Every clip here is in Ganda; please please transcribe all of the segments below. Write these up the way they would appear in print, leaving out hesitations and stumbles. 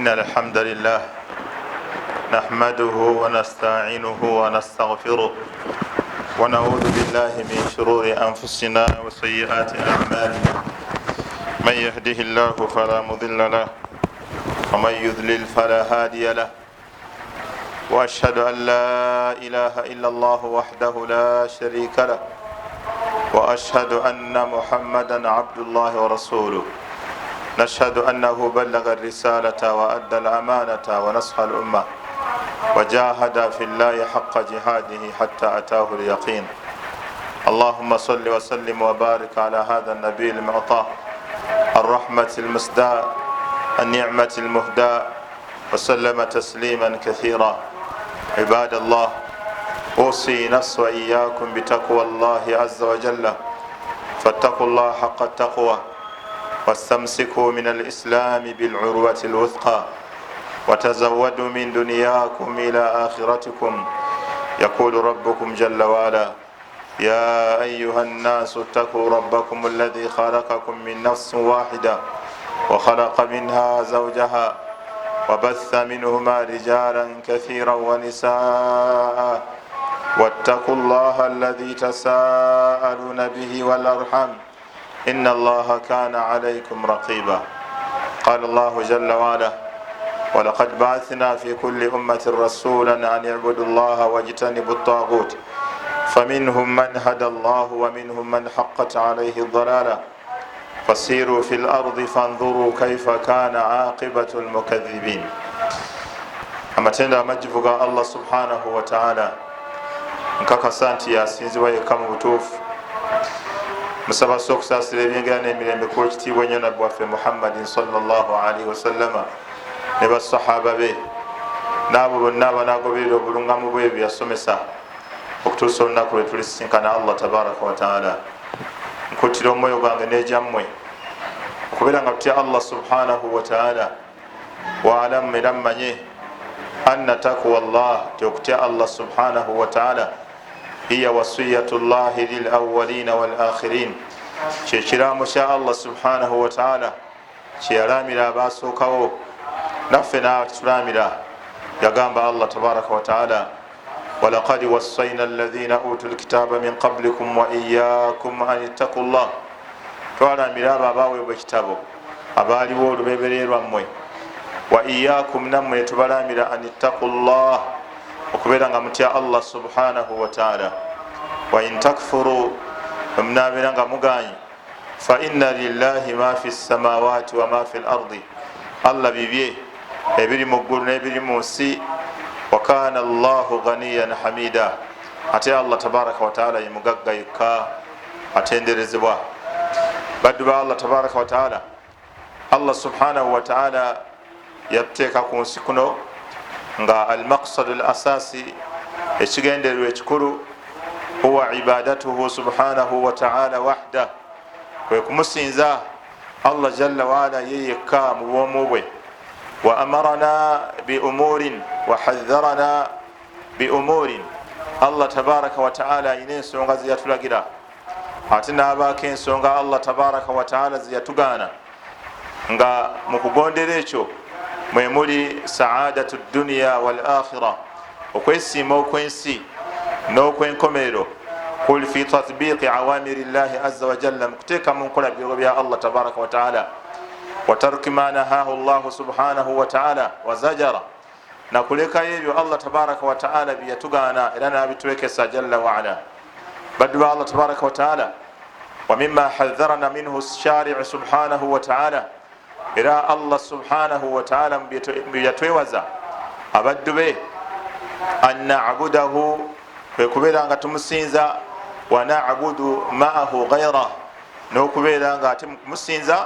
إن الحمد لله نحمده ونستعينه ونستغفره ونعوذ بالله من شرور أنفسنا وسيئات أعمالنا، من يهده الله فلا مضل له ومن يضلل فلا هادي له، وأشهد أن لا إله إلا الله وحده لا شريك له، وأشهد أن محمدا عبد الله ورسوله. نشهد أنه بلغ الرسالة وأدى الأمانة ونصح الأمة وجاهد في الله حق جهاده حتى أتاه اليقين. اللهم صل وسلم وبارك على هذا النبي المعطاء، الرحمة المسداة، النعمة المهداة، وسلم تسليما كثيرا. عباد الله، أوصي نفسي وإياكم بتقوى الله عز وجل، فاتقوا الله حق التقوى، واستمسكوا من الإسلام بالعروة الوثقى، وتزودوا من دنياكم إلى آخرتكم. يقول ربكم جل وعلا: يا أيها الناس اتقوا ربكم الذي خلقكم من نفس واحدة وخلق منها زوجها وبث منهما رجالا كثيرا ونساء، واتقوا الله الذي تساءلون به والأرحام إن الله كان عليكم رقيبا. قال الله جل وعلا: ولقد بعثنا في كل أمة رسولا أن اعبدوا الله واجتنبوا الطاغوت، فمنهم من هدى الله ومنهم من حقت عليه الضلالة، فسيروا في الأرض فانظروا كيف كان عاقبة المكذبين. Amatendo amajjuvu ga Allah subhanahu wataala. Nkakasa nti yasinzibwa yekka mu butuufu. Musaba so okusaasira ebyengera n'emirembe ku ekitiibwa ennyo nabbi waffe Muhammadin sallallahu alaihi wasallama ne basahaba be n'abo bonna abanagoberera obulungamu bwe bye yasomesa okutuusa olunaku lwe tulisisinkana Allah tabaraka wataala. Nkuttira omwoyo gwange n'egyammwe okubeera nga tutya Allah subhanahu wataala. Waalamu, era mmanye, anna takwa llah, ti okutya Allah subhanahu wataala, hiya wasiyatu llahi lilawalina walakhirin, kyekiraamo kya Allah subhanahu wataala kyeyalamira abasookawo naffe natulamira. Yagamba Allah tabaraka wataala: walaqad wassaina alladhina utu lkitaba min qablikum wa iyakum an ittaku llah. Twalamira abo abaweebwa ekitabo abaaliwo olubeberye lwammwe, wa iyakum, nammwe netubalamira, an ittaku llah, okubeera nga mutya Allah subhanahu wataala. Wa in takfuru, bwemunabeera nga muganye, fa inna lillahi ma fi samawati wa ma fi lardi, Allah bibye ebiri mu ggulu n'ebiri mu nsi. Wa kana llahu ganiyan hamida, ate Allah tabaraka wataala ye mugagga yekka atenderezebwa. Baddu ba Allah tabaraka wataala, Allah subhanahu wataala yatuteeka ku nsi kuno nga almaqsadu al asasi, ekigendererwa ekikulu, huwa ibadatuhu subhanahu wataala wahda, kwe kumusinza Allah jalla waala ye yekka mu bwomu bwe. Wa amarana bi umurin wa hadharana bi umurin, Allah tabaraka wataala ayina ensonga zeyatulagira ate n'abaako ensonga Allah tabaraka wataala zeyatugaana, nga mu kugondera ekyo mwe muli saadatu duniya wal akhira, okwesiima okw'ensi n'okwenkomerero. Kul fi tatbiqi awamiri llahi azza wajalla, mu kuteeka mu nkola birego bya Allah tabaraka wataala, wa tarki ma nahahu llahu subhanahu wataala wazajara, nakulekayo ebyo Allah tabaraka wataala byeyatugaana era n'abitwekesa jalla waala. Baddu ba Allah tabaraka wataala, wa mima hadharana minhu shariu subhanahu wataala, era Allah subhanahu wataala byeyatwewaza abaddu be, an nabudahu, kwe kubeera nga tumusinza, wa nabudu maahu ghairah, n'okubeera nga ate mukumusinza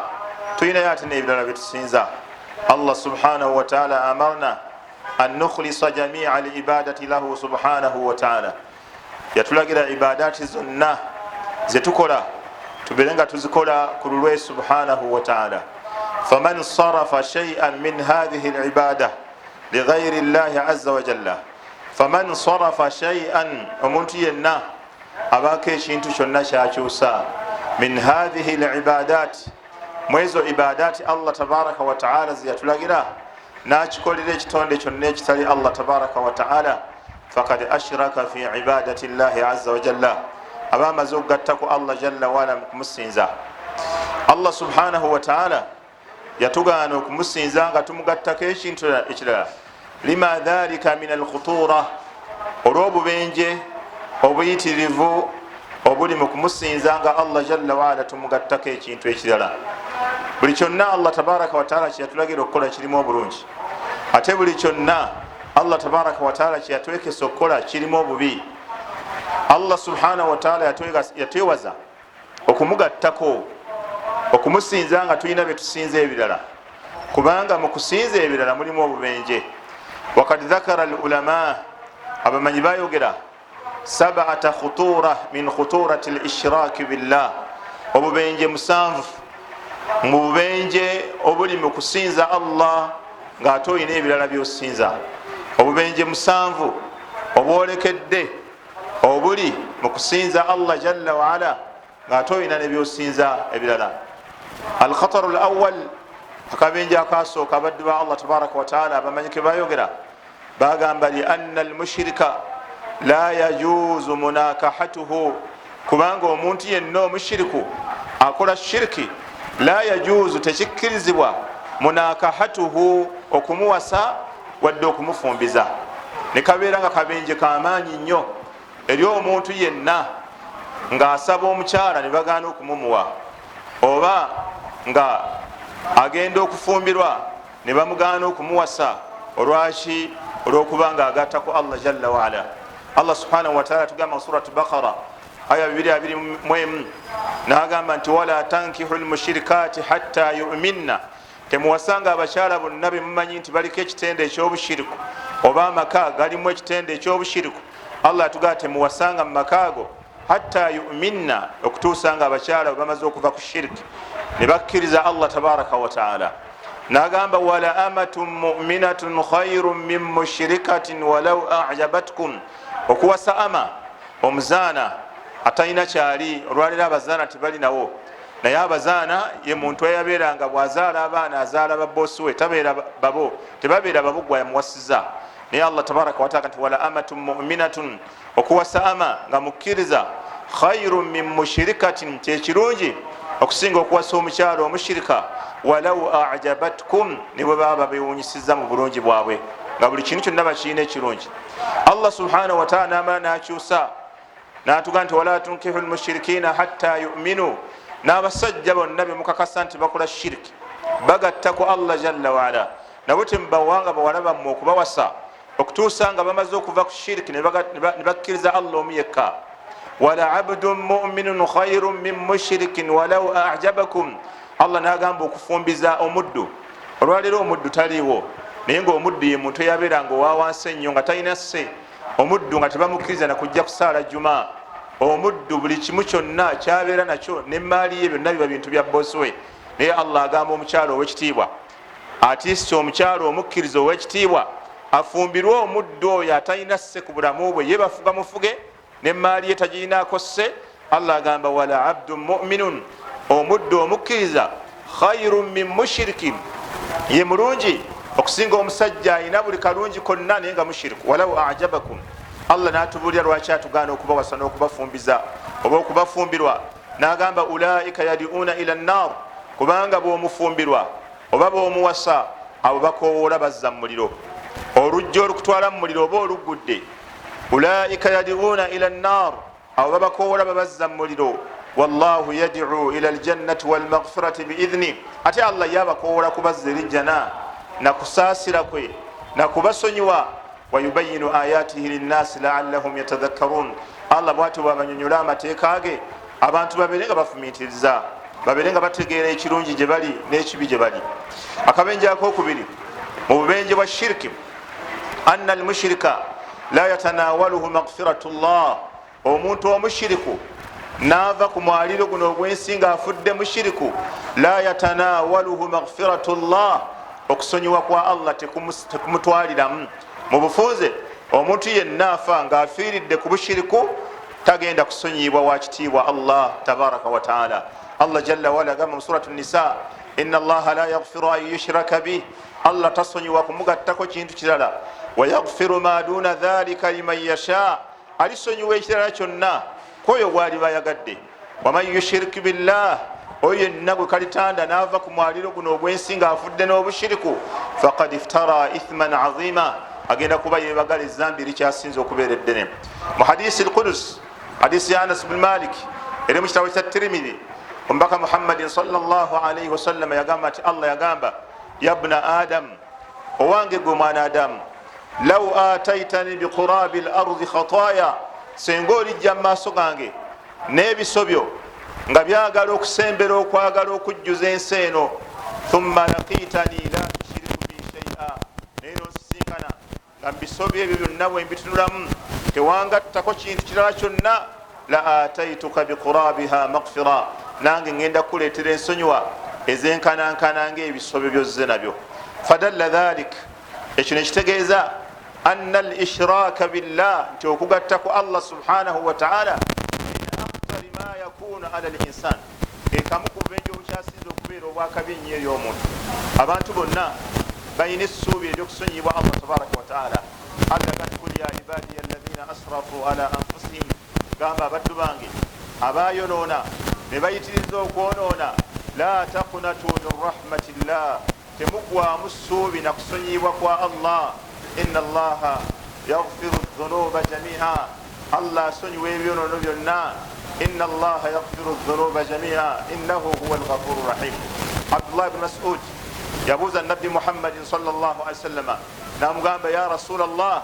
tulinayo ate n'ebirala byetusinza. Allah subhanahu wataala amarna an nukhlisa jamia libadati lahu subhanahu wataala, yatulagira ibadati zonna zetukola tubeere nga tuzikola ku lulwe subhanahu wataala. Faman sarafa shaian min hathihi libada lighairi llahi aza wajalla, faman sarafa shaian, omuntu yenna abaako ekintu kyonna kyakyusa, min hathihi libadat, mwezo ibadati Allah tabaraka wataala zeyatulagira, N'akikolera ekitonde kyonna ekitali Allah tabaraka wataala, fakad ashraka fi ibadati llahi aza wajalla, aba amaze okugattako Allah jalla waala mu kumusinza. Allah subhanahu wataala yatugaana okumusinza nga tumugattako ekintu ekirala, lima dhalika min alkhutura, olw'obubenje obuyitirivu obuli mu kumusinza nga Allah jalla waala tumugattako ekintu ekirala. Buli kyonna Allah tabaraka wataala kyeyatulagira okukola kirimu obulungi, ate buli kyonna Allah tabaraka wataala kyeyatwekesa okukola kirimu obubi. Allah subhanahu wataala yatwewaza okumugattako okumusinza nga tulina byetusinza ebirala, kubanga mu kusinza ebirala mulimu obubenje. Wakad dhakara al ulama, abamanyi bayogera sabata khutura min khuturati lishraki billah, obubenje 7 mu bubenje obuli mu kusinza Allah ng'ate olina ebirala byosinza. Obubenje 7 obwolekedde obuli mu kusinza Allah jalla waala ng'ate olina nebyosinza ebirala. Alkhataru lawal, akabenje akasooka, abaddu ba Allah tabaraka wataala abamanyi ke bayogera, bagamba lianna almushirika la yajuzu munakahatuhu, kubanga omuntu yenna omushiriku akola shiriki, la yajuzu, tekikkirizibwa munakahatuhu, okumuwasa wadde okumufumbiza. Nekabeera nga kabenje kamaanyi nnyo eri omuntu yenna ng'asaba omukyala ne bagaana okumumuwa, oba nga agenda okufumbirwa ne bamugaana okumuwasa. Olwaki? Olwokuba nga agattako Allah jalla waala. Allah subhanahu wataala tugamba mu Surat Bakara aya 221, nagamba nti wala tankihu lmushirikati hatta yuminna, temuwasanga abakyala bonna bemumanyi nti baliko ekitende ekyobushiriku oba amaka galimu ekitende ekyobushiriku. Allah atugamba temuwasanga mu maka ago hatta yuminna, okutuusa nga abakyala bwe bamaze okuva ku shiriki ne bakkiriza Allah tabaraka wataala. Nagamba wala amatun muminatun khairun min mushirikatin walau ajabatkum, okuwasa ama omuzaana atalina kyali. Olwaleero abazaana tebalinawo, naye abazaana ye muntu eyabeeranga bwazaala abaana azaala babosi we, tabeera babo, tebabeera babo gwe yamuwasiza. Naye Allah tabaraka wataala nti wala amatun muminatun, okuwasa ama nga mukkiriza, khairun min mushirikatin, kyekirungi okusinga okuwasa omukyalo omushirika, walau ajabatkum, ne bwe baba bewunyisiza mu bulungi bwabwe nga buli kintu kyonna bakirina ekirungi. Allah subhanahu wataala namala nakyusa natuga nti wala tunkihu lmushirikina hatta yuminu, n'abasajja bonna bemukakasa nti bakola shiriki, bagatta ku Allah jalla waala, nabo temubawanga bawala bammwe okubawasa okutuusa nga bamaze okuva ku shiriki ne bakkiriza Allah omu yekka. Wala abdun muminun khairun min mushirikin walau ajabakum, Allah nagamba okufumbiza omuddu. Olwaleero omuddu taliiwo, naye nga omuddu ye muntu eyabeeranga owawansi ennyo nga talina sse, omuddu nga tebamukkiriza nakujja kusaala juma, omuddu buli kimu kyonna kyabeera nakyo nemaali ye byonna biba bintu bya bosi we. Naye Allah agamba omukyalo owekitiibwa, atiisi omukyalo omukkiriza owekitiibwa afumbirwe omuddu oyo atalina sse ku bulamu bwe, ye bafuga mufuge nemaali ye tagirinaako sse. Allah agamba wala abdun muminun, omuddu omukkiriza, khairun min mushirikin, ye mulungi okusinga omusajja alina buli kalungi konna naye nga mushiriku, walau ajabakum. Allah natubuulira lwaki atugaana okubawasa n'okubafumbiza oba okubafumbirwa. Nagamba ulaika yadiuna ila nnar, kubanga bwomufumbirwa oba bwomuwasa abo bakowoola bazza mu muliro, olujja olukutwala mu muliro oba oluggudde. Ulaika yadiuna ila nnar, abo babakowoola babazza mu muliro. Wallahu yadiu ila ljannati walmaghfirati biidhni, ate Allah yabakowoola kubazza eri jjana nakusaasira kwe nakubasonyiwa. Wayubayinu ayatihi linnasi laallahum yatadhakkarun, Allah bwatyo bwabanyonyola amateeka ge abantu babeere nga bafumintiriza, babeere nga bategeera ekirungi gye bali n'ekibi gye bali. Akabenje akokubiri mu bubenje bwa shiriki, anna almushirika la yatanawaluhu maghfiratu llah, omuntu omushiriku naava ku mwaliro guno ogwensi nga afudde mushiriku, la yatanawaluhu maghfiratu llah, okusonyiwa kwa Allah tekumutwaliramu. Mu bufunze, omuntu yenna afa ng'afiiridde ku bushiriku tagenda kusonyiyibwa wakitiibwa Allah tabaraka wataala. Allah jalla waala agamba mu Suratu Nisa Ina Allaha la yaghfiru an yushraka bih, Allah tasonyiwa kumugattako kintu kirala. Wayaghfiru ma duna dhalika liman yasha, alisonyiwa ekirala kyonna kwoyo gwaliba ayagadde. Waman yushrik billah, oyo yenna gwe kalitanda n'ava ku mwaliro guno ogw'ensi ng'afudde n'obushiriku, faqad iftara ithman azima, agenda kuba yebagala ezambi erikyasinza okubeera eddene. Mu hadisi lqudus, hadisi ya Anas bnu Malik eri mu kitabo kya Tirimidi, omubaka Muhammadin salllahalaihi wasallama yagamba nti Allah yagamba, yabna Adamu, owange gwe mwana Adamu, law ataitani biqurabi lardi khataya, senga olijja mu maaso gange n'ebisobyo nga byagala okusembera okwagala okujjuza ensi eno, thumma laqitani la tushiriku bi shaia, naye nonsisinkana nga mubisobyo ebyo byonna bwe mbitunulamu tewangattako kintu kirala kyonna, la ataituka biqurabiha maghfira, nange ngenda kukuleetera ensonyiwa ezenkanankana ngaebisobyo byozze nabyo. Fadalla dhalik, ekyo nekitegeeza anna al ishraka billah, nti okugatta ku Allah subhanahu wataala, min akhtari ma yakunu ala l insan, ekamu ku bubenje obukyasinza okubeera obwakabi ennyo eri omuntu. Abantu bonna balina essuubi eryokusonyiyibwa Allah tabaraka wataala. Allah gati, kul ya ibadiya alladhina asrafu ala anfusihim, gamba abaddu bange abayonoona ne bayitiriza okwonoona, la taqnatu min rahmatillah, temugwamu ssuubi na kusonyiyibwa kwa Allah, ina Allaha yaghfiru dhunuba jamia, Allah asonyiwa ebyonoono byonna, ina Allaha yaghfiru dhunuba jamia innahu huwa lghafuru rahim. Abdullah bni Masud yabuuza Nabbi Muhammadin salllah alih wasallama, namugamba, ya Rasula Allah,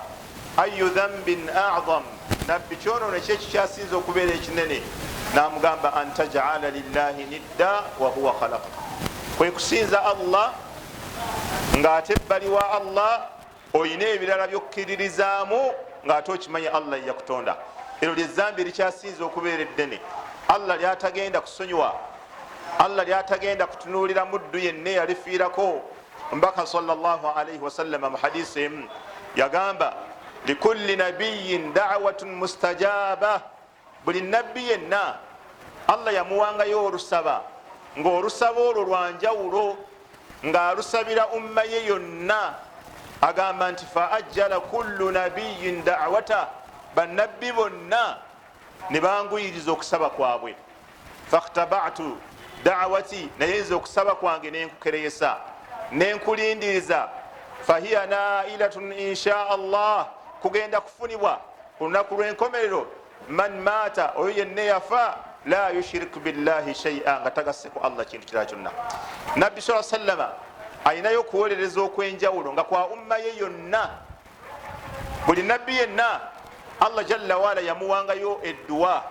ayu dhambin azam, Nabbi, kyonoono ki ekikyasinza okubeera ekinene? Namugamba, an tajala lillahi nidda wahuwa khalaqaka, kwe kusinza Allah ng'ate ebbali wa Allah oyina ebirala byokkiririzaamu ng'ate okimanyi Allah yakutonda. Eryo lyezambi erikyasinza okubeera eddene Allah lyatagenda kusonyiwa, Allah lyatagenda kutunuulira muddu yenna eyalifiirako. Mbaka salllahalaihi wasallama mu hadisi emu yagamba, likulli nabiyin dawatun mustajaba, buli nabbi yenna Allah yamuwangayo olusaba, ng'olusaba olwo lwanjawulo, ng'alusabira umma ye yonna. Agamba nti fa ajjala kullu nabiyin dawata, bannabbi bonna ne banguyiriza okusaba kwabwe, fakhtabatu dawati, naye nze okusaba kwange nenkukereyesa nenkulindiriza, fahiya nailatun insha Allah, kugenda kufunibwa ku lunaku lw'enkomerero, man maata, oyo yenna yafa, la yushiriku billahi shaia, nga tagasse ku Allah kintu kirala kyonna. Nabbi sa sallama ayinayo okuwolereza okwenjawulo nga kwa umma ye yonna. Buli nabbi yenna Allah jalla waala yamuwangayo edduwa.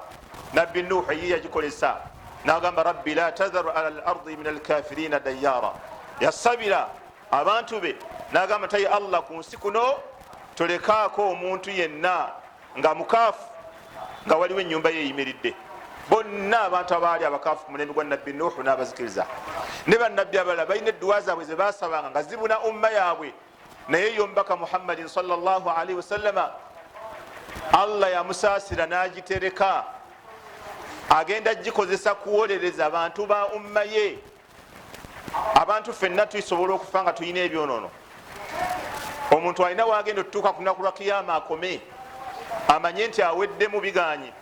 Nabbi Nuhu ye yagikolesa nagamba, rabbi la tadharu ala lardi min alkafirina dayara, yasabira abantu be nagamba, tayi Allah, ku nsi kuno tolekaako omuntu yenna nga mukaafu nga waliwo enyumba ye eyimiridde. Bonna abantu abaali abakaafu ku mulembe gwa Nabbi Nuhu n'abazikiriza, ne bannabbi abalala balina edduwa zaabwe ze basabanga nga zibuna umma yaabwe. Naye yo omubaka Muhammadin salllahalaihi wasallama Allah yamusaasira n'agitereka, agenda gikozesa kuwolereza bantu ba umma ye. Abantu ffenna tusobola okufa nga tulina ebyonoono. Omuntu alina wagenda otutuuka ku lunaku lwa Kiyama akome amanye nti aweddemu, biganye,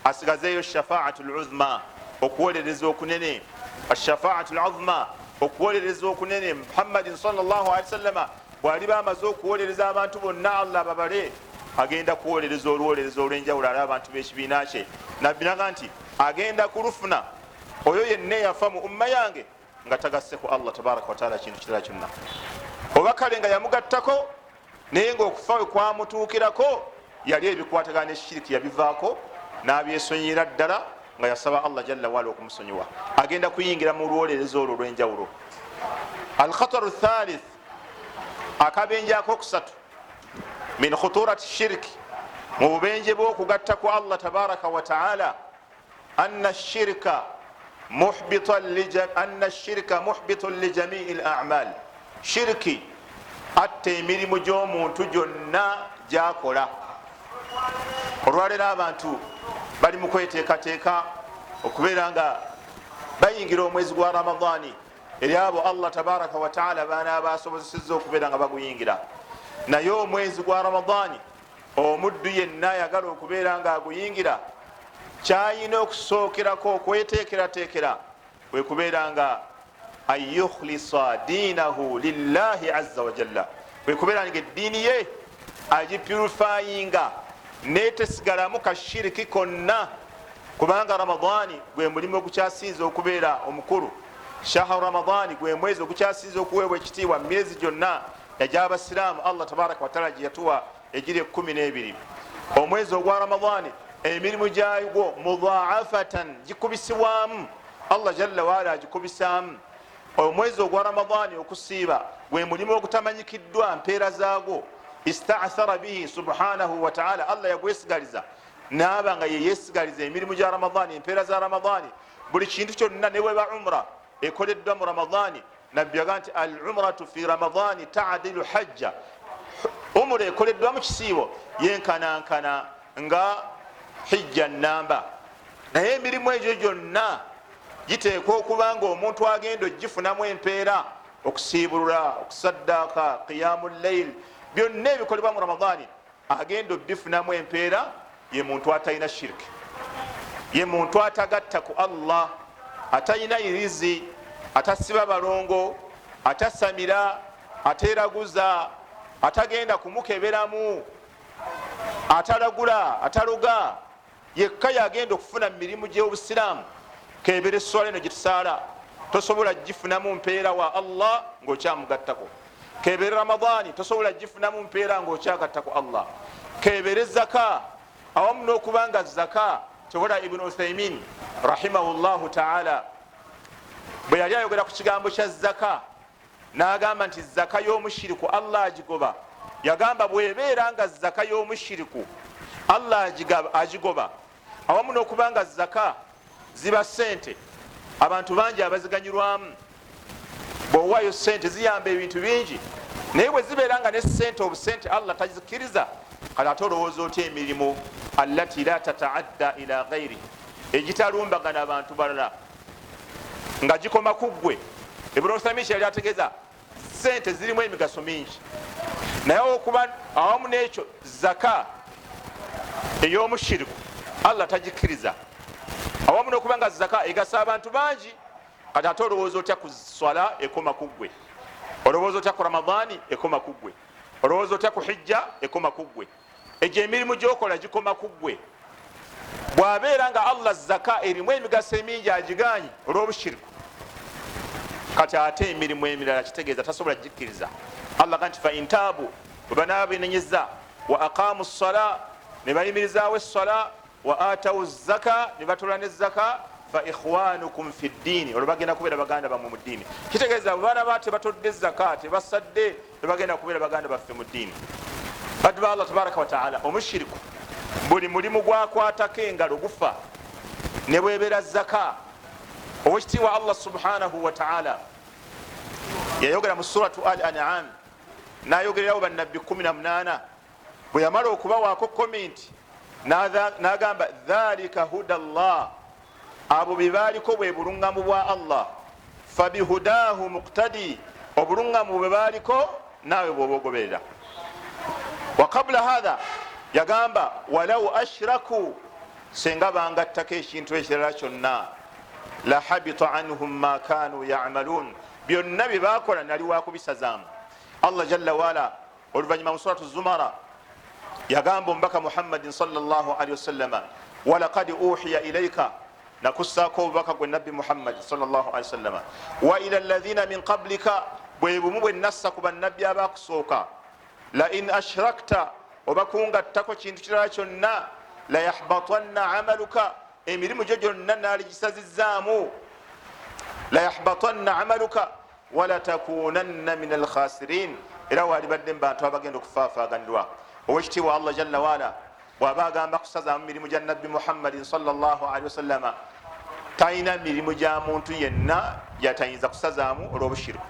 asigazeeyo shafaatu luzma, okuwolereza okunene. Ashafaatu luzma, okuwolereza okunene. Muhammadin salllahalihi wasallama bwaliba amaze okuwolereza abantu bonna, Allah babale, agenda kuwolereza oluwolereza olwenjawulo ali abantu b'ekibiina kye. Nabbi naga nti agenda kulufuna oyo yenna eyafa mu umma yange nga tagasse ku Allah tabaraka wataala kintu kirala kyonna, oba kale nga yamugattako, naye nga okufa we kwamutuukirako yali ebikwatagana neshiriki yabivaako n'abyesonyira ddala, nga yasaba Allah jalla waala okumusonyiwa, agenda kuyingira mu lwolerezo olwo olwenjawulo. Alkhataru thalith, akabenje akokusatu, min khuturati shiriki, mu bubenje bw'okugatta ku Allah tabaraka wataala, anna shirika muhbitun lijamii lamal, shiriki atta emirimu gy'omuntu gyonna gyakola. Olwaleero abantu bali mu kweteekateeka okubeera nga bayingira omwezi gwa Ramadaani. Eri abo Allah tabaraka wataala banaaba asobozesezza okubeera nga baguyingira. Naye omwezi gwa Ramadaani, omuddu yenna ayagala okubeera nga aguyingira, kyayina okusookerako okweteekerateekera kwe kubeera nga an yukhlisa diinahu lillahi azza wajalla, kwe kubeera nga eddiini ye agipurifayinga netesigalamu kashiriki konna, kubanga Ramadaani gwe mulimu ogukyasinza okubeera omukulu. Shahru Ramadaani gwe mwezi ogukyasinza okuweebwa ekitiibwa mu myezi gyonna egy'Abasiraamu Allah tabaraka wataala gye yatuwa egiri 12. Omwezi ogwa Ramadaani emirimu gyagwo mudaafatan, gikubisibwamu, Allah jalla waala agikubisaamu. Omwezi ogwa Ramadaani okusiiba gwe mulimu ogutamanyikiddwa mpeera zaagwo. Istathara bihi subhanahu wataala, Allah yagwesigaliza naaba nga yeyesigaliza emirimu gya Ramadaani, empeera za Ramadaani, buli kintu kyonna. Ne bweba umra ekoleddwa mu Ramadaani, Nabbi yaga nti al umratu fi Ramadaani tadilu hajja, umura ekoleddwa mu kisiibo yenkanankana nga hijja namba. Naye emirimu egyo gyonna giteekwa okuba nga omuntu agenda ogifunamu empeera, okusiibulula, okusaddaaka, qiyamu llail, byonna ebikolebwa mu Ramadaani, agenda obifunamu empeera ye muntu atalina shiriki, ye muntu atagatta ku Allah, atalina irizi, atasiba balongo, atasamira, ateraguza, atagenda kumukeberamu, atalagula, ataloga. Yekka yagenda okufuna mu mirimu gy'Obusiraamu. Kebera esswala eno gyetusaala, tosobola gifunamu mpeera wa Allah ng'okyamugattako. Kebere Ramadaani, tosobola gifunamu mpeera ng'okyagattako Allah. Kebere zaka, awamu n'okuba nga zaka kyobola. Ibunu Uthaimin rahimahullahu taala bwe yali ayogera ku kigambo kya zaka, n'agamba nti zaka y'omushiriku Allah agigoba. Yagamba bwebeera nga zaka y'omushiriku Allah agigoba, awamu n'okuba nga zaka ziba sente, abantu bangi abaziganyulwamu. Bwowaayo sente ziyamba ebintu bingi, naye bwe zibeera nga ne sente obusente Allah tazikiriza, kati ate olowooza otya emirimu allati la tataadda ila ghairi, egitalumbagana abantu balala nga gikoma ku ggwe? Ibn Uthaymin yali ategeeza sente zirimu emigaso mingi, naye okuba awamu n'ekyo zaka ey'omushiriku Allah tagikkiriza, awamu n'okuba nga zaka egasa abantu bangi, kati ate olowooza otya ku swala ekoma ku ggwe? Olowooza otya ku Ramadaani ekoma ku ggwe? Olowooza otya ku hijja ekoma ku ggwe? Egyo emirimu gyokola gikoma ku ggwe. Bw'abeera nga Allah zaka erimu emigaso emingi agigaanyi olw'obushiriku, kati ate emirimu emirala kitegeeza tasobola gikkiriza. Allah ga nti fa intaabu, bwe banaaba benenyeza, wa aqaamu ssala, ne bayimirizaawo essala, wa atawu zaka, ne batola ne zaka, fa ikhwanukum fi ddiini, olwo bagenda kubeera baganda bammwe mu ddiini. Kitegeeza bwe banaba tebatodde zaka, tebasadde, tebagenda kubeera baganda baffe mu ddiini. Baddu ba Allah tabaraka wataala, omushiriku buli mulimu gwakwatako engalo gufa, ne bwebeera zaka. Owekitiibwa Allah subhanahu wataala yayogera mu Suratu Al Anam, nayogererawo bannabbi 18. Bwe yamala okubawaako komenti, nagamba dhalika huda llah, abo bebaaliko bwe buluŋŋamu bwa Allah, fabihudahu muktadi, obuluŋŋamu bwe baaliko naawe bwoba ogoberera. Wa qabula hatha yagamba walau ashraku, senga bangattako ekintu ekirala kyonna, la habita anhum ma kanu yamalun, byonna bye bakola nali wakubisazaamu. Allah jalla waala oluvanyuma mu Suratu Zumara yagamba omubaka Muhammadin salllahalihi wasallama, walakad uhiya ilaika, nakussaako obubaka gwe Nabbi Muhammadi salllahalihi wasallama, wa ila lahina min qablika, bwe bumu bwe nassa ku bannabbi abakusooka, la in ashrakta, oba kungattako kintu kirala kyonna, layahbatanna amaluka, emirimu gyo gyonna naaligisazizaamu, layahbatanna amaluka walatakunanna min alkhasirin, era walibadde mu bantu abagenda okufaafaganirwa. Owekitiibwa Allah jalla waala bw'aba agamba kusazaamu mirimu gya Nabbi Muhammadin salllahalihi wasallama, talina mirimu gya muntu yenna gyatayinza kusazaamu olw'obushiriku,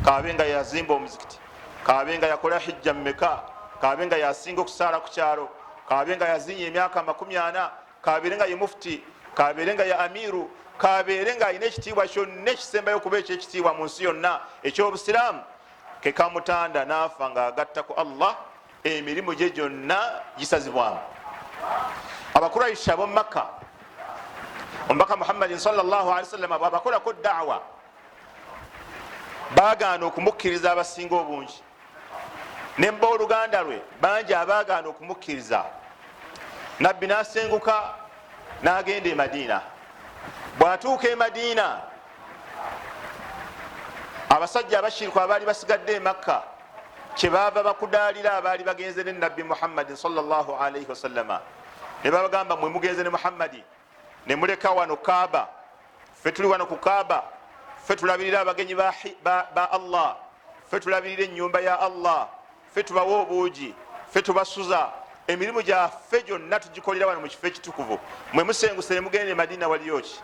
kabe nga yazimba omuzikiti, kabe nga yakola hijja mmeka, kabe nga yasinga okusaala ku kyalo, kabe nga yazinya emyaka 40, kabeere nga ye mufuti, kabeere nga ye amiru. Kabeere ng'alina ekitiibwa kyonna ekisembayo okuba ekyekitiibwa mu nsi yonna ekyobusiraamu, kekamutanda n'afa ng'agatta ku Allah, emirimu gye gyonna gisazibwamu. Abakuraisha ab'omu Makka, omubaka Muhammadin salllahalihi wasallama bwabakolako daawa, bagaana okumukkiriza abasinga obungi, ne mubooluganda lwe bangi abagaana okumukkiriza. Nabbi n'asenguka n'agenda e Madiina. Bw'atuuka e Madiina, abasajja abashiriku abaali basigadde e Makka kyebaava bakudaalira abaali bagenze ne Nabbi Muhammadin salllahalaihi wasallama, ne babagamba, "Mwe mugenze ne Muhammadi ne muleka wano Kaaba. Ffe tuli wano ku Kaaba, ffe tulabirira abagenyi ba Allah, ffe tulabirira enyumba ya Allah, ffe tubawa obuugi, ffe tubasuza, emirimu gyaffe gyonna tugikolera wano mu kifo ekitukuvu. Mwe musenguse ne mugenda e Madiina, waliyo ki?"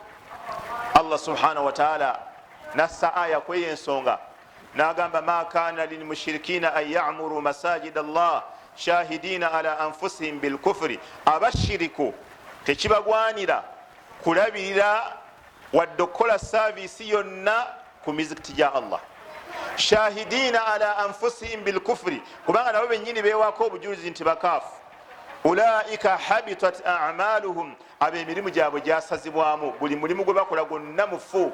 Allah subhanahu wataala nassa aya kweyo ensonga, nagamba, "Ma kana lilmushirikina an yamuru masajid Allah shahidina ala anfusihim bilkufuri." Abashiriku tekibagwanira kulabirira wadde okukola service yonna ku mizikiti gya Allah, shahidina ala anfusihim bilkufuri, kubanga nabo benyini bewako obujulizi nti bakaafu. Ulaika habitat amaluhum, abo emirimu gyabwe gyasazibwamu, buli mulimu gwe bakola gwonna mufu.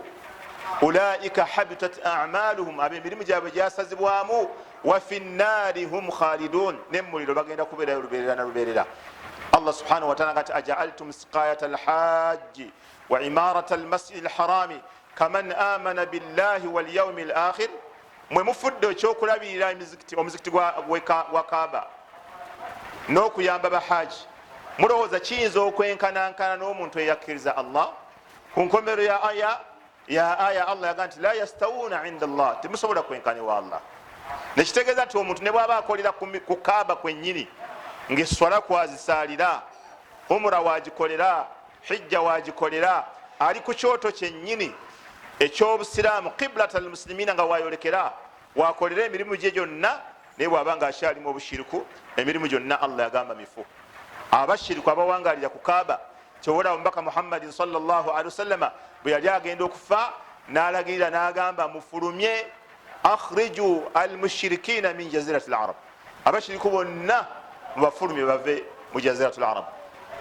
Ulaika habitat amaluhum, abo emirimu gyabwe gyasazibwamu. Wa fi nnaari hum khalidun, nemumuliro bagenda kubeerayo luberera na luberera. Allah subhanahu wataala ngati, "Ajaaltum siqayata alhaji wa imarata almasjidi alharami kaman amana billahi walyaumi alakhir? Mwe mufudde ekyokulabirira omuzikiti gwa Kaaba n'okuyamba bahaji, mulowooza kiyinza okwenkanankana n'omuntu eyakkiriza Allah ku nkomero ya aya ya aya Allah yaga nti, "La yastawuna inda Allah," temusobola kwenkaniwa Allah. Nekitegeeza nti omuntu ne bwaba akolera ku Kaaba kwennyini, ngaeswala kwazisaalira, umura wagikolera, hijja wagikolera, ali ku kyoto kyennyini ekyobusiraamu, qiblat almuslimina, nga wayolekera wakolera emirimu gye gyonna, naye bwaba nga akyalimu obushiriku, emirimu gyonna Allah yagamba mifu. Abashiriku abawangalira ku Kaaba, kyobola omubaka Muhammadin salllahalihi wasallama bwe yali agenda okufa nalagirira nagamba, "Mufulumye, akhriju almushirikina min jazirati larab," abashiriku bonna mubafulumye bave mu jazirati larab.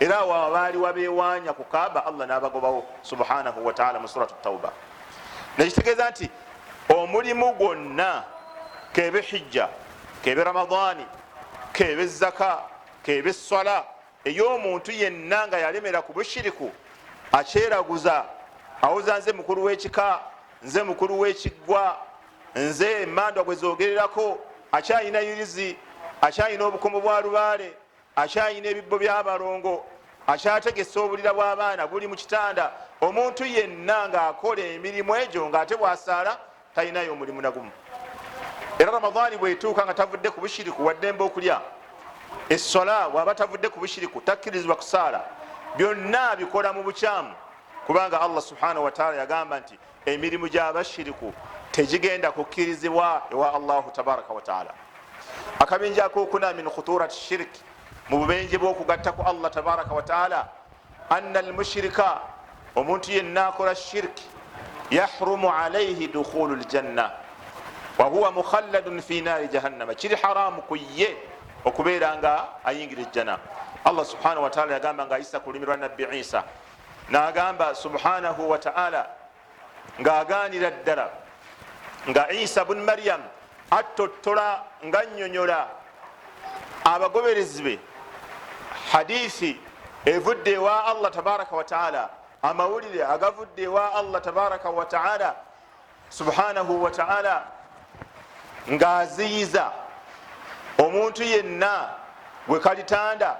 Era awo baali wabewanya ku Kaaba, Allah nabagobawo subhanahu wataala mu Surat Tauba. Nekitegeeza nti omulimu gwonna, kebe hijja, kebe Ramadaani, kebe zaka, kebe swala, ey'omuntu yenna nga yalemera ku bushiriku, akyeraguza, awoza, "Nze mukulu w'ekika, nze mukulu w'ekiggwa, nze emandwa gwe zogererako," akyayina yirizi, akyayina obukomo bwa lubaale, akyayina ebibbo by'abalongo, akyategesa obulira bw'abaana buli mu kitanda, omuntu yenna ng'akola emirimu egyo ng'ate bwasaala talinayo omulimu nagumu. Era Ramadaani bwetuuka nga tavudde ku bushiriku, waddembe okulya. Essola bwaba tavudde ku bushiriku, takkirizibwa kusaala. Byonna bikola mu bukyamu, kubanga Allah subhanahu wataala yagamba nti emirimu gy'abashiriku tegigenda kukkirizibwa ewa Allahu tabaraka wataala. Akabinja akokuna, min khuturati shiriki, mu bubenje bw'okugatta ku Allah tabaraka wataala, anna almushirika, omuntu yenna akola shiriki, yahrumu alaihi dukhulu ljanna wahuwa mukhalladun fi naari jahannama, kiri haramu ku ye okubeera nga ayingira ejjana. Allah subhanahu wataala yagamba nga ayisa ku lulimi lwa Nabbi Isa, nagamba subhanahu wataala ng'agaanira ddala, nga Isa bun Maryam attottola nga nnyonyola abagoberezi be hadithi evudde ewa Allah tabaraka wataala, amawulire agavudde ewa Allah tabaraka wataala subhanahu wataala, ng'aziyiza omuntu yenna gwe kalitanda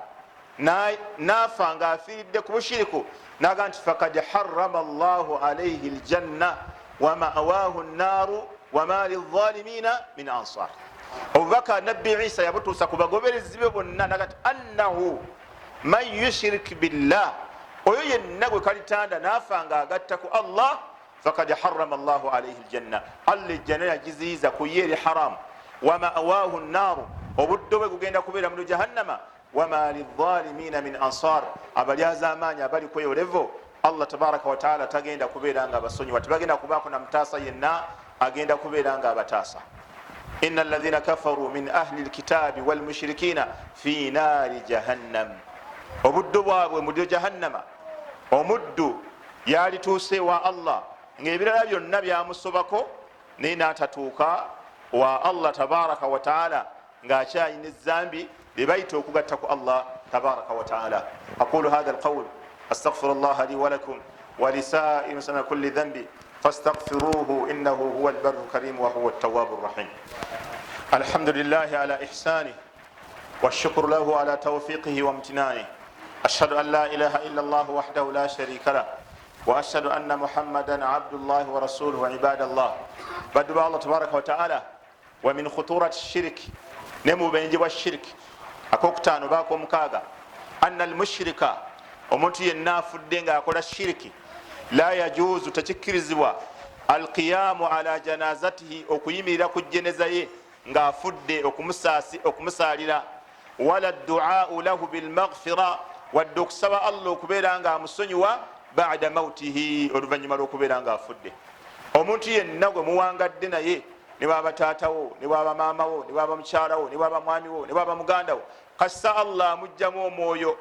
nafa ng'afiiridde ku bushiriku, naga nti, "Fakad harama llahu alaihi ljanna wa mawahu nnaaru wama lizalimina min ansar." Obubaka Nabbi Isa yabutuusa ku bagoberezi be bonna, naga nti, "Annahu man yushrik billah," oyo yenna gwe kalitanda nafa ng'agatta ku Allah, "fakad harama llahu alaihi ljanna," Allah ejjana yagiziyiza ku ye, eri haramu. "Wa mawahu nnaaru," obuddo bwe gugenda kubeera mu jahannama. "Wama lizalimina min ansar," abalyaza amaanyi abali kweyo levo Allah tabaraka wataala tagenda kubeera nga abasonyiwa, tebagenda kubaako na mutaasa yenna agenda kubeera nga abataasa. Ina alladhina kafaru min ahli lkitabi walmushirikina fi naari jahannam, obuddu bwabwe muliro jahannama. Omuddu yalituuse wa Allah ngaebirala byonna byamusobako, naye natatuuka wa Allah tabaraka wataala ngaakyalina ezambi lyebayita okugatta ku Allah tabaraka wataala. Aqulu hatha alqawl, astaghfiru llaha li walakum walisairi musana kulli dhanbi fastaghfiruhu innahu huwa albarru lkarim wahuwa altawabu rrahim. Alhamdulillahi ala ihsanih والشكر له على توفيقه وامتنانه. أشهد أن لا إله إلا الله وحده لا شريك له، وأشهد أن محمدا عبد الله ورسوله. عباد الله، بدو الله تبارك وتعالى، ومن خطورة الشرك، نمو بنجي والشرك akokutaano baako omukaaga, anna almushrika, omuntu yenna afudde ngaakola shiriki, la yajuuzu, tekikkirizibwa, alqiyamu ala janazatihi, okuyimirira ku jeneza ye ng'afudde okumusaalira, wala duau lahu bilmaghfira, wadde okusaba Allah okubeera nga amusonyiwa, bada mautihi, oluvanyuma lwokubeera nga afudde. Omuntu yenna gwe muwangadde naye, ne bwaba taatawo, ne bwaba maamawo, ne bwaba mukyalawo, ne bwaba mwamiwo, ne bwaba mugandawo, kasita Allah amugjamu omwoyo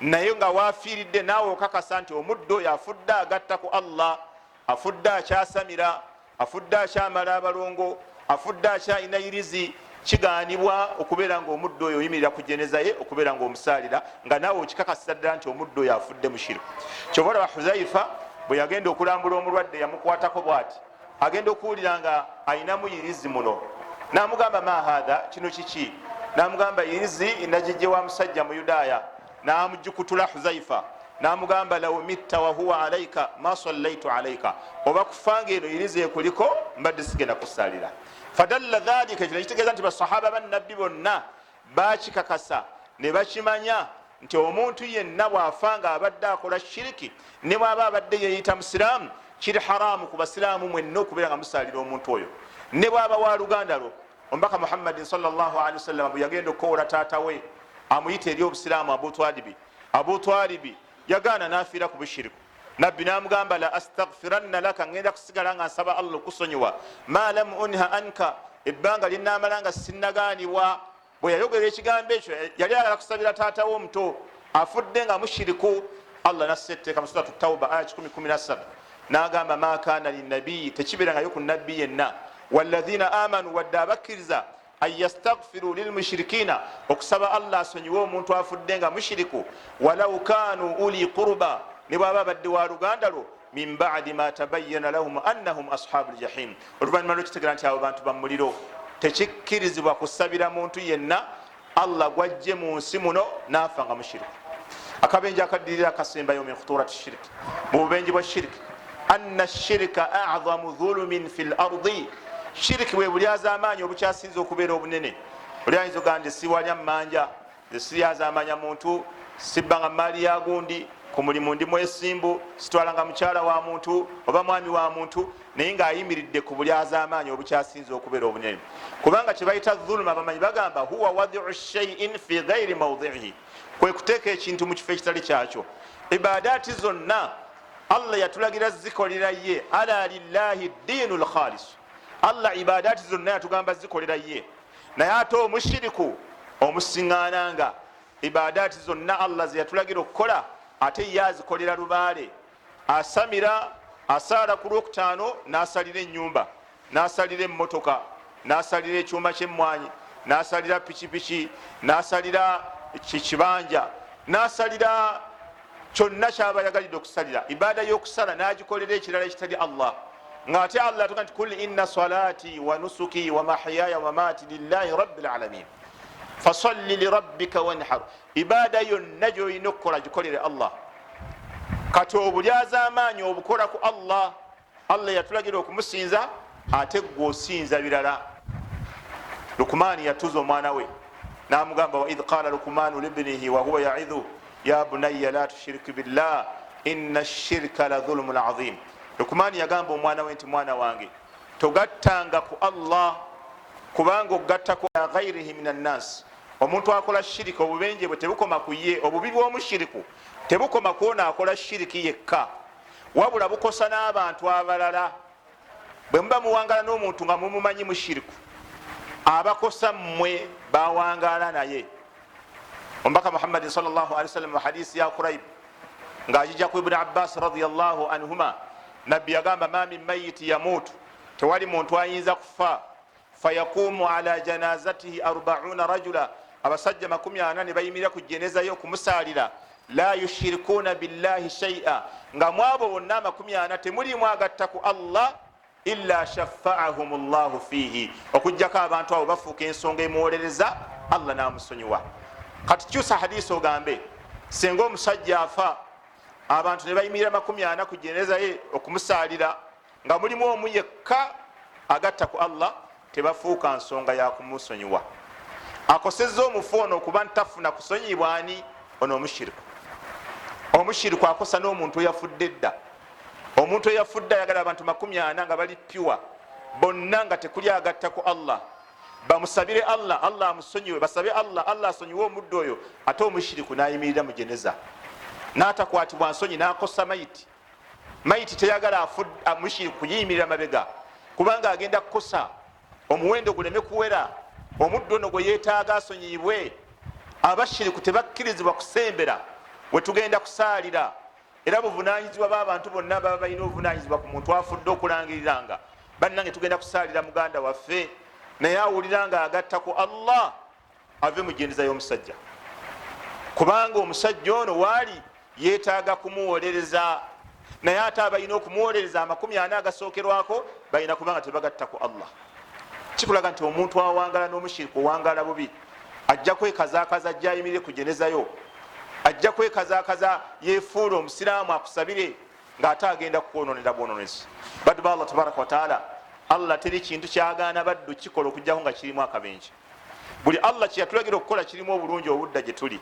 naye nga wafiiridde, naawe okakasa nti omudde oyo afudde agatta ku Allah, afudde akyasamira, afudde akyamala abalongo, afudde akyalina irizi, kigaanibwa okubeera nga omudde oyo oyimirira ku jeneza ye okubeera nga omusaalira, nga naawe okikakasira ddala nti omudde oyo afudde mushiriku. Kyova olaba Huzaifa bwe yagenda okulambula omulwadde, yamukwatako bwati, agenda okuwulira nga ayinamu yirizi muno, namugamba, ma hatha, kino kiki? Namugamba, yirizi nagijje wa musajja muyudaaya. Namugikutula Huzaifa, namugamba, law mitta wahuwa alaika ma sallaitu alaika, oba kufanga eno yirizi ekuliko mbadde sigenda kusalira. Fadalla dhalika, kino kitegeeza nti basahaba bannabbi bonna bakikakasa ne bakimanya nti omuntu yenna bw'afa nga abadde akola shiriki, ne bw'aba abadde yeyita musiraamu, kiri haramu ku basiraamu mwenna okubeera nga musalira omuntu oyo, ne bw'aba wa luganda lwo. Omubaka Muhammadin salllahalihi wasallama bwe yagenda okukowoola taata we amuyita eri obusiraamu, Abutwalibi, Abutwalibi yagaana n'afiira ku bushiriku. Nabbi namugamba, la astaghfiranna laka, ngenda kusigala nga nsaba Allah okusonyiwa, ma lam unha anka, ebbanga lyenamala nga sinagaanibwa. Bwe yayogera ekigambo ekyo, yali ayagala kusabira taata we omuto afudde nga mushiriku. Allah nassa etteeka mu Suratu Tauba aya 113, nagamba, ma kana linabiyi, tekibeerangayo ku nabbi yenna, walahina amanu, wadde abakkiriza, an yastaghfiru lilmushirikina, okusaba Allah asonyiwe omuntu afudde nga mushiriku, walau kanu uli quruba, ne bwaba abadde wa luganda lwo, min badi ma tabayana lahum annahum ashabu ljahim, oluvanyuma lwokitegera nti abo bantu bamuliro. Tekikkirizibwa kusabira muntu yenna Allah gwajje mu nsi muno naafa nga mushiriku. Akabenje akaddirira akasembayo, min khuturati shiriki, mu bubenje bwa shiriki, anna shirika azamu dhulumin fi lardi, shiriki bwe bulyazaamaanyi obukyasinza okubeera obunene. Oli ayinza ogaa nti siwalya mmanja, siyazamanya muntu, sibbanga maali ya gundi, ku mulimu ndi mwesimbu, sitwalanga mukyala wa muntu oba mwami wa muntu, naye ngaayimiridde ku bulyazaamaanyi obukyasinza okubeera obunene. Kubanga kyebayita dhuluma, abamanyi bagamba, huwa wadiu shaiin fi gairi maudiihi, kwe kuteeka ekintu mu kifo ekitali kyakyo. Ibadaati zonna Allah yatulagira zikolera ye, ala lillahi ddiinu lkhalis. Allah ibadaati zonna yatugamba zikolera ye, naye ate omushiriku omusiŋŋaananga ibadaati zonna Allah zeyatulagira okukola, ate ye azikolera lubaale, asamira, asaala ku lwokutaano, n'asalira ennyumba, n'asalira emmotoka, n'asalira ekyuma ky'emmwanyi, n'asalira pikipiki, n'asalira kibanja, n'asalira kyonna kyaba yagalidde okusalira. Ibaada y'okusala n'agikolera ekirala ekitali Allah, ng'ate Allah atuga nti, kul inna salati wa nusuki wa mahiyaya wa mamaati lillahi rabbi lalamin fasalli lirabbika wanhar. Ibaada yonna gyolina okukola gikolere Allah. Kati obulyazaamaanyi obukola ku Allah. Allah yatulagira okumusinza, ate gwe osinza birala. Lukumaani yatuza omwana we namugamba, waidh qala lukumaanu libnihi wahuwa yaidhu ya bunaya la tushiriki billah inna shirika la dhulumun azim. Lukumaani yagamba omwana we nti, mwana wange, togattanga ku Allah, kubanga okugatta ku ghairihi min annasi. Omuntu akola shirika, obubenje bwe tebukoma ku ye, obubi bw'omushiriku Tebukoma kwona akola shiriki yekka, wabula bukosa n'abantu abalala. Bwe muba muwangala n'omuntu nga mumumanyi mushiriku, abakosa mmwe bawangala naye. Omubaka Muhammadin sawasalam mu hadisi ya Kuraib ng'agijja ku Ibuni Abbas radiallahu anhuma, Nabbi yagamba, ma min mayiti yamuutu, tewali muntu ayinza kufa, fayaqumu ala janazatihi 40 rajula, abasajja 40 ne bayimirira ku jeneza ye okumusalira, la yushirikuuna billahi shaia, nga mwabo bonna 40 temulimu agatta ku Allah, illa shafaahum llahu fiihi, okugjako abantu abo bafuuka ensonga emuwolereza Allah n'amusonyiwa. Kati kyusa hadisi ogambe, senga omusajja afa abantu ne bayimirira 40 ku jeneza ye okumusalira, nga mulimu omu yekka agatta ku Allah, tebafuuka nsonga ya kumusonyiwa. Akosezza omufu ono okuba ntafuna kusonyibwa ani? Ono omushiriku. Omushiriku akosa n'omuntu eyafudde edda. Omuntu eyafudde ayagala abantu 40 nga bali pyuwa bonna nga tekuli agatta ku Allah, bamusabire Allah, Allah amusonyiwe, basabe Allah, Allah asonyiwe omuddu oyo. Ate omushiriku n'ayimirira mu jeneza n'atakwatibwa nsonyi n'akosa mayiti. Mayiti teyagala mushiriku kugiyimirira mabega, kubanga agenda kukosa omuwendo guleme kuwera omuddu ono gwe yeetaaga asonyiyibwe. Abashiriku tebakkirizibwa kusembera wetugenda kusaalira. Era buvunanyizibwa b'abantu bonna baba balina obuvunanyizibwa ku muntu afudde okulangiriranga, bannange tugenda kusaalira muganda waffe, naye awulira nga agatta ku Allah ave mu jeneza y'omusajja, kubanga omusajja ono waali yeetaaga kumuwolereza, naye ate abalina okumuwolereza 40 agasookerwako balina kubanga tebagatta ku Allah. Kikulaga nti omuntu awangala n'omushiriku owangala bubi, ajja kwekazaakaza, ajja ayimirire ku jenezayo, ajja kwekazaakaza yefuula omusiraamu akusabire, ng'ate agenda kukwononera bwononezi. Baddu ba Allah tabaraka wataala, Allah teri kintu kyagaana baddu kikola okujjako nga kirimu akabenje. Buli Allah kyeyatulagira okukola kirimu obulungi obudda gye tuli.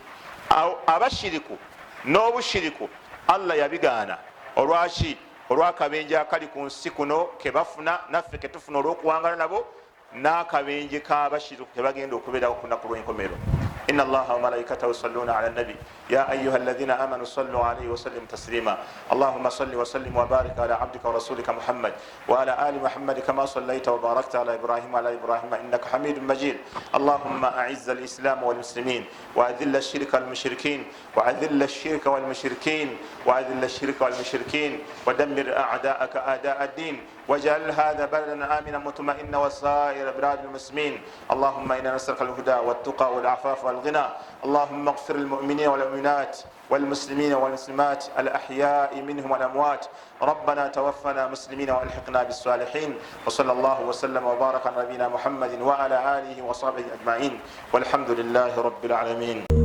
Abashiriku n'obushiriku Allah yabigaana. Olwaki? Olw'akabenje akali ku nsi kuno kebafuna, naffe ketufuna olw'okuwangala nabo, n'akabenje k'abashiriku kebagenda okubeerawo ku lunaku lw'enkomero. Inna Allaha wa malaikatahu yusalluna ala nabi ya ayuha alladhina amanu sallu alayhi wa sallimu taslima. Allahumma salli wa sallim wa barik ala abdika wa rasulika Muhammad wa ala ali Muhammad kama sallaita wa barakta ala Ibrahim wa ala Ibrahim innaka hamidun majid. Allahumma a'izz al-islam wal muslimin wa adhill ash-shirka wal mushrikin wa adhill ash-shirka wal mushrikin wa adhill ash-shirka wal mushrikin wa dammir a'da'aka a'da' ad-din واجعل هذا بلدا آمنا مطمئنا وسائر بلاد المسلمين. اللهم إنا نسألك الهدى والتقى والعفاف والغنى. اللهم اغفر للمؤمنين والمؤمنات والمسلمين والمسلمات الأحياء منهم والأموات. ربنا توفنا مسلمين وألحقنا بالصالحين. وصلى الله وسلم وبارك على نبينا محمد وعلى آله وصحبه أجمعين، والحمد لله رب العالمين.